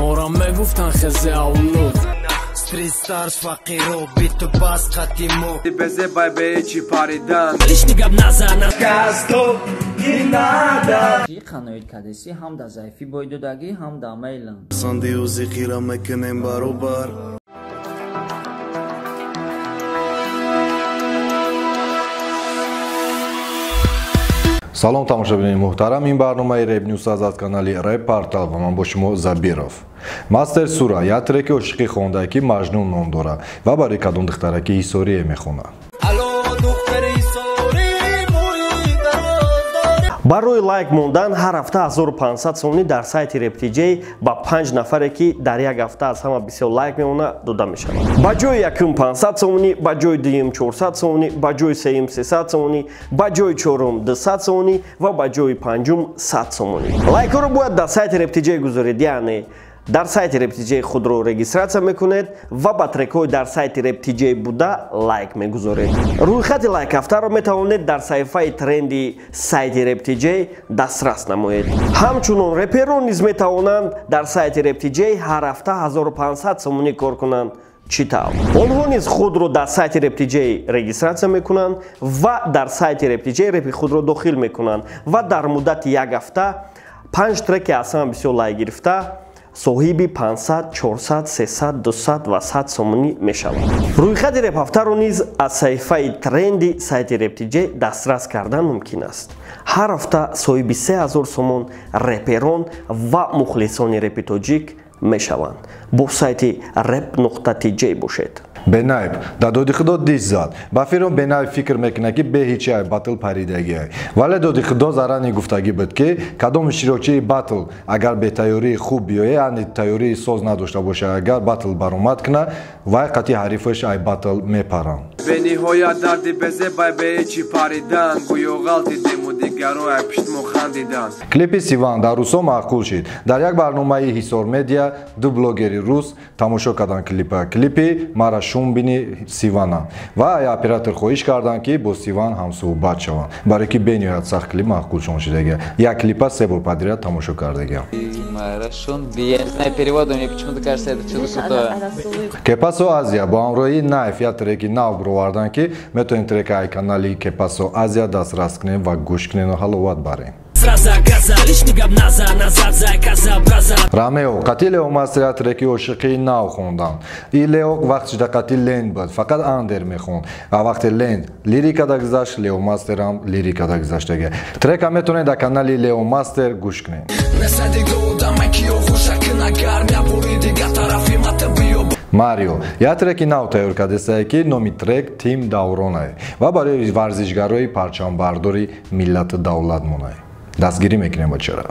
Мора мегуфтан хезе авлод. Street Stars фақиро биту бас қатимо. Безе бай бечи паридан. Лишний гап назар на Газто не надо. Чӣ қаноит кардеси ҳам да заифӣ бойдодагӣ, ҳам да мейлам. Сандиу зиқира мекунем баробар. Салом тамошобинони муҳтарам, ин барномаи Rap News аз канали Rap Portal ва ман бо шумо Забиров. Мастер Сура як треки ошиқӣ хонда, ки Маҷнун ном дорад ва барои кадом духтараки ҳисорие мехонад. Барои лайк мондан ҳар ҳафта 1500 сомонӣ дар сайти RapTJ ба 5 нафаре, ки дар як ҳафта аз ҳама бисёр лайк мемонад, дода мешавад. Ба ҷои якум 500 сомонӣ, ба ҷои дуюм 400 сомонӣ, ба ҷои сеюм 300 сомонӣ, ба ҷои чорум 200 сомонӣ ва ба ҷои панҷум 100 сомонӣ. Лайкҳоро бояд дар сайти RapTJ гузоред, яъне дар сайти RapTJ худро регистратсия мекунед ва ба трекҳои дар сайти RapTJ буда лайк мегузоред. Рӯйхати лайкҳафтаро метавонед дар саҳифаи тренди сайти RapTJ дастрас намоед. Ҳамчунон реперон низ метавонанд дар сайти RapTJ ҳар ҳафта 1500 сомонӣ кор кунанд. Чӣ тавр? Онҳо низ худро дар сайти RapTJ регистратсия мекунанд ва дар сайти RapTJ репи худро дохил мекунанд ва дар муддати як ҳафта 5 треки аз ҳама бисёр лайк гирифта соҳиби 500, 400, 300, 200 ва 100 сомонӣ мешавад. Рӯйхати репҳафтаро низ аз саҳифаи тренди сайти RapTJ дастрас кардан мумкин аст. Ҳар ҳафта соҳиби 3000 сомон реперон ва мухлисони репи тоҷик мешаванд. Бо сайти rap.tj бошед. Бенайб да доди худо диш зад. Ба фирм Бенайб фикр мекунад, ки бе ҳечи ай батл паридагиай. Вале доди худо зарани гуфтагӣ буд, ки кадом иштирокчии батл агар бетайёрии хуб биёяд, яъне тайёрии соз надошта бошад, агар батл баромад кунад, вай қатъи ҳарифаш ай батл мепаранд. Бениҳоят дарди безе бай бечи паридан, гӯё ғалтидему дигаро ай пиштмо хандидан. Клипи Сиван дар русо маъқул шид. Дар як барномаи Ҳисор Медиа ду блогери рус тамошо карданд клипа. Клипи мара шумбини Сивана ва оператор хоҳиш карданд, ки бо Сиван ҳамсуҳбат шаванд, барое ки бениҳоят сахт клип маъқулшон шидага. Як клипа се бор подряд тамошо кардагиам. Кепасо Азия бо ҳамроҳии Найф як треки нав бироварданд, ки метавонед трека ай канали Кепасо Азия дастрас кунед ва гӯш кунеду ҳаловат баред. Ромео қатъи Лео Мастер треки ошиқии нав хонданд. И Лео вақти шида қатъи Ленд буд, фақат андер мехонд. Ва вақте Ленд лирикада гузашт, Лео Мастерам лирикада гузаштага. Трека метавонед дар канали Лео Мастер гӯш кунед. Марио як треки нав тайёр кардесае, ки номи трек Тим Давронае ва барои варзишгарои парчамбардори миллату давлат монае. Дастгирӣ мекунем бачара.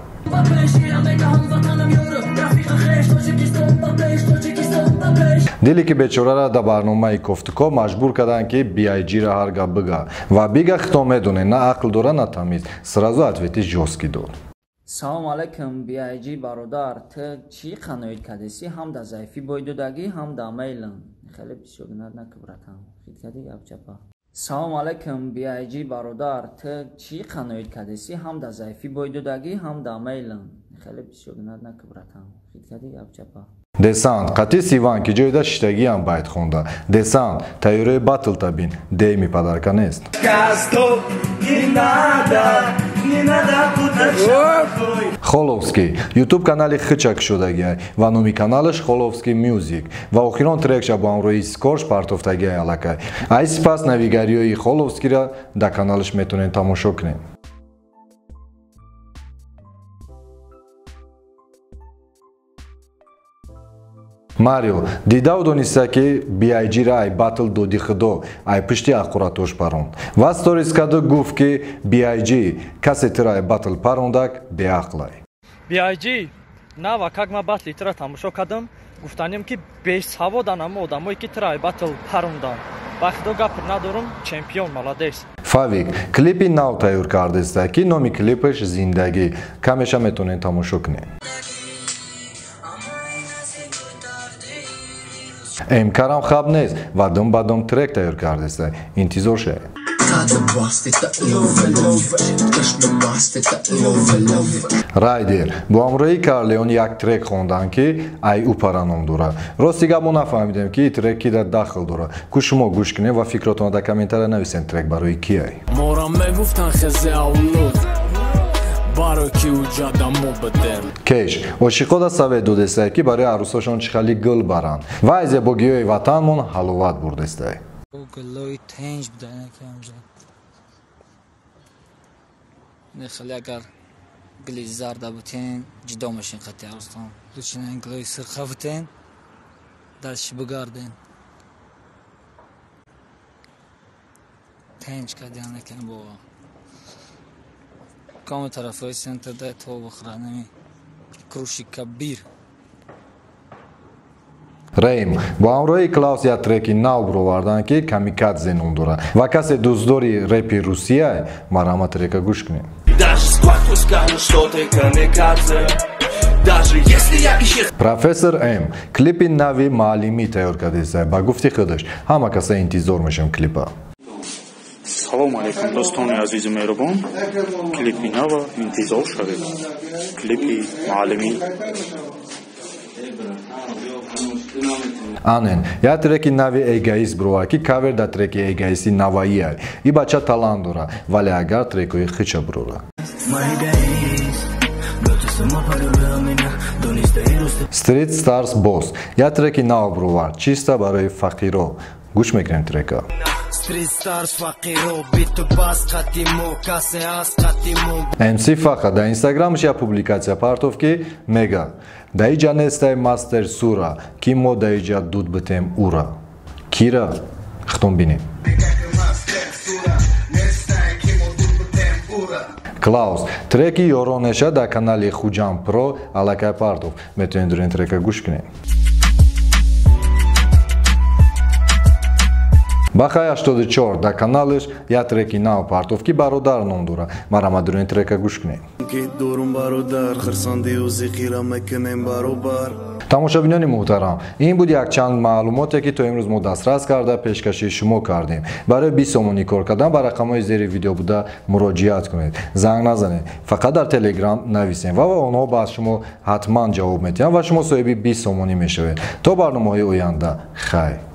Диле ки бечорара дар барномаи Кофтуко маҷбур карданд, ки BIG-ра ҳар гап бига ва бига хито медонед, на ақл дора, на тамиз. Сразу ответи жёсткий дод. Салом алайкум BIG бародар, ту чӣ қаноит кардеси ҳам да заифӣ бойдодагӣ, ҳам да мейлам. Хеле бисёр гинат наки братан. Хит кардӣ гап чапа. Салом алайкум BIG бародар, ту чӣ қаноит кардеси ҳам да заифӣ бойдодагӣ, ҳам да мейлам. Хеле бисёр гинат наки братан. Хит кардӣ гап чапа. Десант қатъи Сиван, ки ҷойда шиштагиам байт хонда. Десант тайёраи батл табин, деми падарка нест. Холовский ютуб канали хичак шудагиай ва номи каналаш Холовский Music ва охирон трекша бо ҳамроҳии Скорш партофтагиай аллакай. Ай сипас навигариҳои Холовскийра дар каналаш метавонед тамошо кунед. Марио дидаву дониста, ки BIG-ра ай батл доди худо ай пишти аққуратош паронд ва сторис карду гуфт, ки BIG касе тира ай батл парондак беақлай. BIG нава как ма батли тира тамошо кардам, гуфтанем, ки бесаводан ҳама одамое, ки тира ай батл парондан. Ба худо гап надорум, чемпион, молодец. Фавик клипи нав тайёр кардеста, ки номи клипаш Зиндагӣ, камеша метавонед тамошо кунед. Эмкарам хаб нест ва дум ба дум трек тайёр кардеста. Интизор шавед. Райдер бо ҳамроҳии Карлеон як трек хонданд, ки Ай Упара ном дорад. Рости гап, мо нафаҳмидем, ки трек ки дар дахл дорад. Ку шумо гӯш кунед ва фикротонро дар комментария нависед, трек барои ки ай. Мора мегуфтан хезе авлод, барои ки уҷада мо бидем. Кеш ошиқода совет додестай, ки барои арӯсошон чӣ хали гул баранд ва аз зебогиҳои ватанмон ҳаловат бурдестай. Гулои тенҷ будан ки ҳамҷо. Хеле агар гули зарда бутен, ҷудо мешин қати арӯстон. Лучше гулои сирха бутен, дальше бигарден. Тенҷ кардиан лекин бова. Коми тарафҳои центр дай то бихӯра нами круши кабир. Рейм бо ҳамроҳии Клаус як треки нав бироварданд, ки Камикадзе ном дорад ва касе дӯстдори репи Русия, марҳамат, трека гӯш кунед. Профессор М клипи нави маълимӣ тайёр кардааст. Ба гуфти худаш, ҳама каса интизор мешавем клипа. Салом алейкум, дӯстони азизу меҳрубон. Клипи нава интизор шавед. Клипи маълимӣ. Анен, як треки нави Эгоист бировард, ки кавер дар треки Эгоисти Навоия. И бача талант дорад, вале агар трекҳои хича бирорад. Street Stars Boss як треки нав бировард, чисто барои фақиро. Гӯш мекунем трека. Street Stars фақиро биту бас қати мо касе аст қати мо. MC Фаха дар инстаграмаш як публикатсия партов, ки мега: дар иҷа нестай мастер Сура, ки мо дар иҷа дуд битем ура. Кира хитон бинем. Клаус треки ёронеша дар канали Хуҷанд Про аллакай партов. Метавонед дурин трека гӯш кунед. Бахай 84 дар каналаш як треки нав партов, ки Бародар ном дорад. Марҳамат, дурин трека гӯш кунед. Тамошобинони муҳтарам, ин буд якчанд маълумоте, ки то имрӯз мо дастрас карда пешкаши шумо кардем. Барои 20 сомонӣ кор кардан ба рақамҳои зери видео буда муроҷиат кунед. Занг назанед, фақат дар Телеграм нависед ва онҳо ба шумо ҳатман ҷавоб медиҳанд ва шумо соҳиби 20 сомонӣ мешавед. То барномаҳои оянда, хайр.